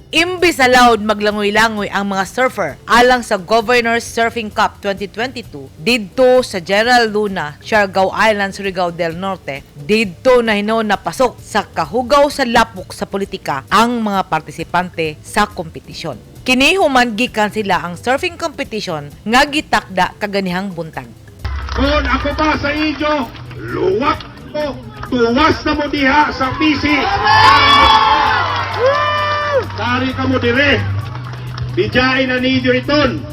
Imbis allowed maglangoy-langoy ang mga surfer alang sa Governor's Surfing Cup 2022 didto sa General Luna, Siargao Island, Surigao del Norte, didto na hinuon napasok sa kahugaw sa lapok sa politika ang mga partisipante sa kompetisyon. Kini human gikansela ang surfing competition nga gitakda kaganihang buntag. Kung ako pa sa inyo, luwak mo, tuwas na mo diha sa bisi. Kari ka mo dire. Bijain na ninyo iton.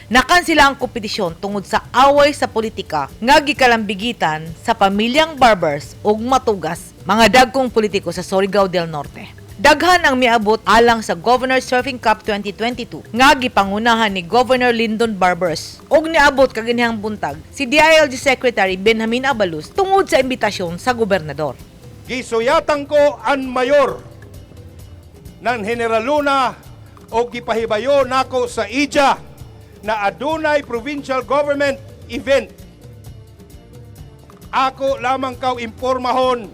Nakansela ang kompetisyon tungod sa away sa politika nga gikalambigitan sa pamilyang Barbers ug Matugas, mga dagkong politiko sa Surigao del Norte. Daghan ang miabot alang sa Governor Surfing Cup 2022 nga gipangunahan ni Governor Lyndon Barbers ug niabot kaganihang buntag si DILG Secretary Benjamin Abalos tungod sa imbitasyon sa gobernador. Gisuyatan ko ang mayor ng General Luna o gipahibayo nako sa ija na adunay provincial government event. Ako lamang kaw impormahon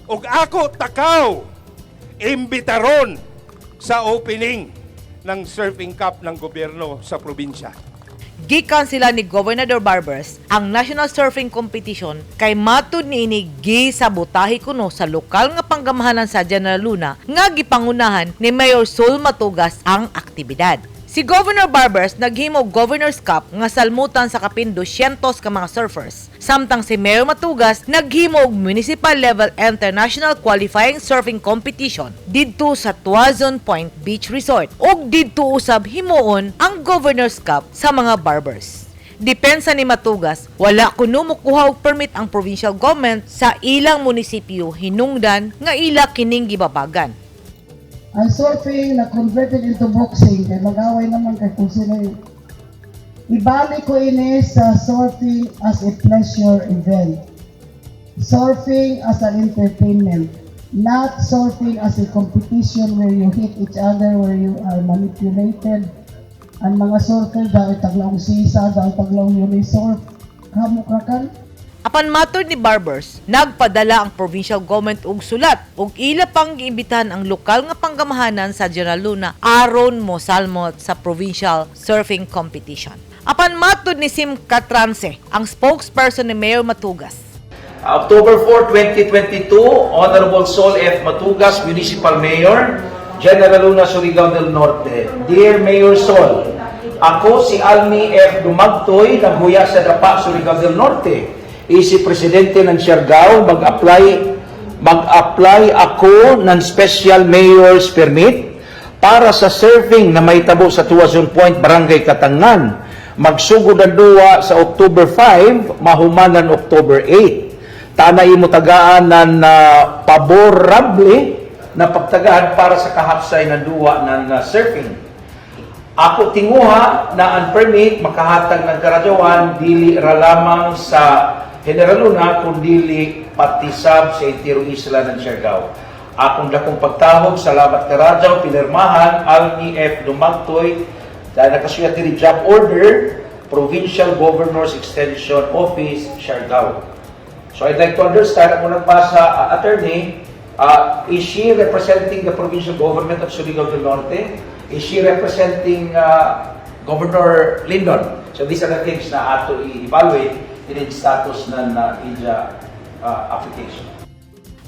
ug ako takaw imbitaron sa opening ng Surfing Cup ng gobyerno sa probinsya. Gikansela ni Governador Barbers ang National Surfing Competition kay matud niini gisabotahe kuno sa lokal nga panggamahanan sa General Luna nga gipangunahan ni Mayor Sol Matugas ang aktibidad. Si Governor Barbers naghimo og Governor's Cup nga salmutan sa kapin 200 ka mga surfers. Samtang si Mayor Matugas naghimo og municipal level international qualifying surfing competition didto sa Tuazon Point Beach Resort ug didto usab himuon ang Governor's Cup sa mga barbers. Depensa ni Matugas, wala kuno mokuha og permit ang provincial government sa ilang munisipyo hinungdan nga ila kining gibabagan. Ang surfing na converted into boxing, kay mag-away naman kay kung sino yung. Ibalik ko ini sa surfing as a pleasure event. Surfing as an entertainment. Not surfing as a competition where you hit each other, where you are manipulated. Ang mga surfer dahil taglaong sisa, dahil taglaong unisurf. Kamo krakan. Apan matod ni Barbers, nagpadala ang provincial government og sulat ug ila pang giimbitahan ang lokal nga panggamahanan sa General Luna aron mosalmot sa provincial surfing competition. Apan matod ni Sim Katranse, ang spokesperson ni Mayor Matugas, October 4, 2022, Honorable Sol F. Matugas, Municipal Mayor, General Luna, Surigao del Norte. Dear Mayor Sol, ako si Almi F. Dumagtoy, naghuya sa Dapa, Surigao del Norte. Isip Presidente ng Siargao, mag-apply ako ng Special Mayor's Permit para sa surfing na may tabo sa Tuazon Point, Barangay Katangan. Magsugod ang duwa sa October 5, mahumanan October 8. Tana imo tagaan ng paborable na pagtagaan para sa kahapsay ng duwa ng surfing. Ako tinguha na ang permit makahatag ng karadyawan dili ra lamang sa General Luna kundili pati sab sa entero isla ng Siargao. Akong dakong pagtahog, salamat karadyaw, pinirmahan, Almi F. Dumagtoy, dahil nakasuyat diri job order, Provincial Governor's Extension Office, Siargao. So I'd like to understand, ako nagbasa, attorney, is she representing the provincial government of Surigao del Norte? Is she representing Governor Lyndon? So these are the things na ato i-evaluate in status ng ija application.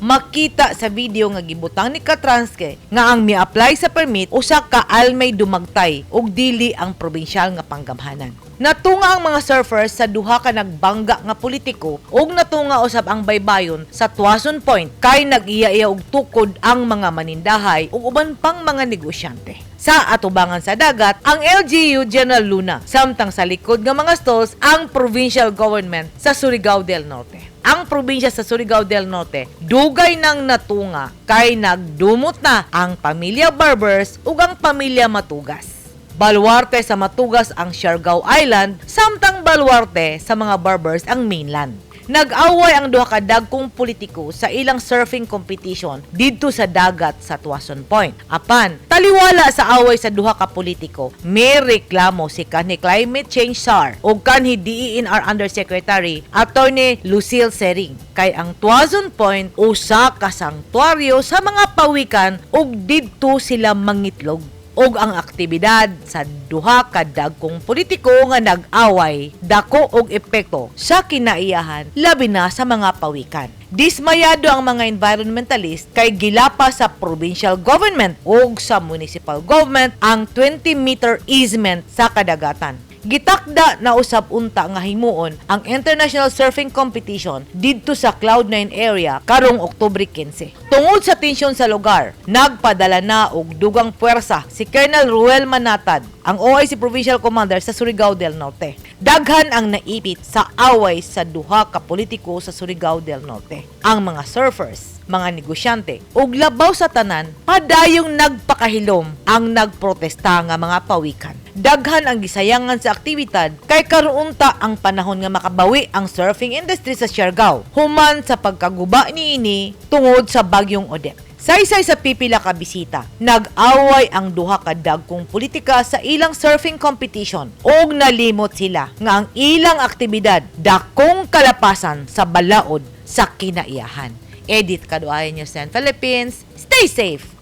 Makita sa video nga gibutang ni Katranske nga ang mi-apply sa permit usa ka Almay Dumagtay ug dili ang probinsyal nga panggamhanan. Natunga ang mga surfers sa duha ka nagbangga nga politiko ug natunga usab ang baybayon sa Tuason Point kay nag-iya-iya og tukod ang mga manindahay ug uban pang mga negosyante. Sa atubangan sa dagat, ang LGU General Luna, samtang sa likod nga mga stalls ang provincial government sa Surigao del Norte. Ang probinsya sa Surigao del Norte, dugay nang natunga kay nagdumot na ang pamilya Barbers ug ang pamilya Matugas. Baluarte sa Matugas ang Siargao Island, samtang baluarte sa mga Barbers ang mainland. Nag-away ang duha ka dagkong politiko sa ilang surfing competition didto sa dagat sa Tuason Point. Apan, taliwala sa away sa duha ka politiko, may reklamo si kanhi Climate Change Czar ug kanhi DENR Undersecretary Attorney Lucille Sering kay ang Tuason Point usa ka sanktuaryo sa mga pawikan ug didto sila mangitlog, ug ang aktibidad sa duha ka dagkong politiko nga nag-away dako og epekto sa kinaiyahan, labi na sa mga pawikan. Dismayado ang mga environmentalist kay gilapa sa provincial government ug sa municipal government ang 20-meter easement sa kadagatan. Gitakda na usab unta nga himuon ang International Surfing Competition didto sa Cloud9 area karong Oktubre 15. Tungod sa tensyon sa lugar, nagpadala na og dugang puwersa si Colonel Ruel Manatad, ang OIC Provincial Commander sa Surigao del Norte. Daghan ang naipit sa away sa duha ka politiko sa Surigao del Norte. Ang mga surfers, mga negosyante, ug labaw sa tanan, padayong nagpakahilom ang nagprotesta nga mga pawikan. Daghan ang gisayangan sa aktibidad kay karon unta ang panahon nga makabawi ang surfing industry sa Siargao human sa pagkaguba niini tungod sa bagyong Odette. Saysay sa pipila ka bisita, nag-away ang duha ka dagkong politika sa ilang surfing competition ug nalimot sila nga ang ilang aktibidad dakong kalapasan sa balaod sa kinaiyahan. Edith Kaduayan, News 10 Philippines. Stay safe.